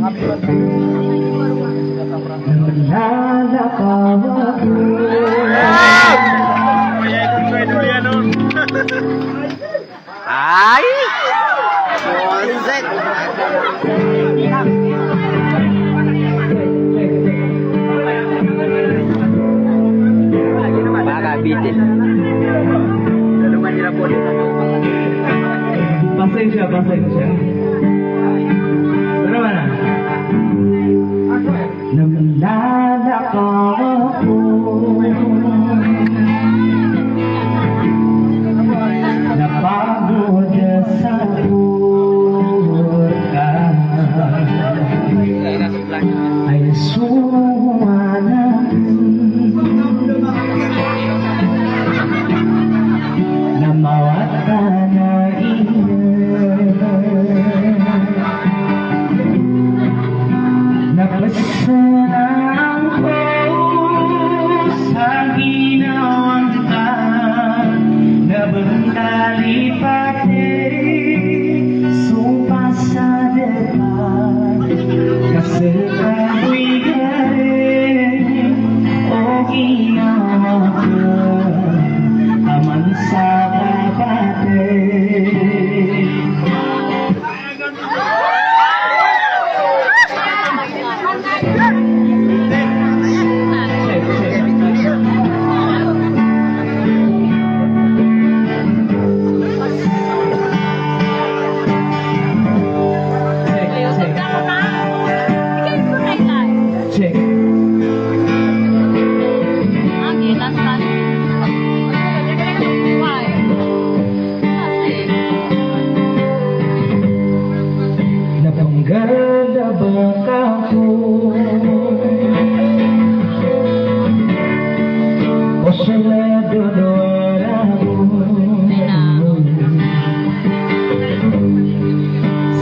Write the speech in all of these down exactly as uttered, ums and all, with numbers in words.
Ay! Buset! Makabitin. Pasensya, pasensya. Pero mana? Na mala ako na pagod sa pagkahay. Ay sumanan na mawatan na iyan. Na pesanan ko sa ginawa ngka na ba ngka lipati so pasadka. Ka seka ko igari o ginawa ka a mansababati. Check. Na panggalebek ako o seledodo a ragon.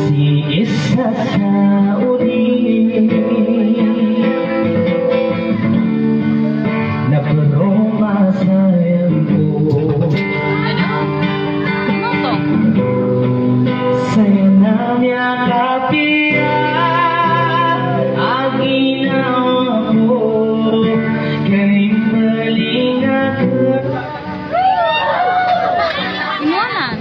Sii sa Saudi na peromasayang ko. Saya na miyakapiya a ginawa ko, kay mbalinga ko. Imonan.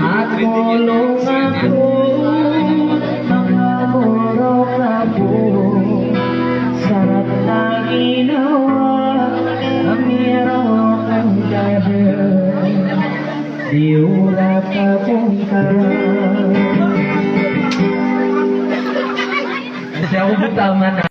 Makakolong ako, makaborok ako sa rata ginawa a miyarok ang dada. Di orak a bongkar. Kasi ako po tama na.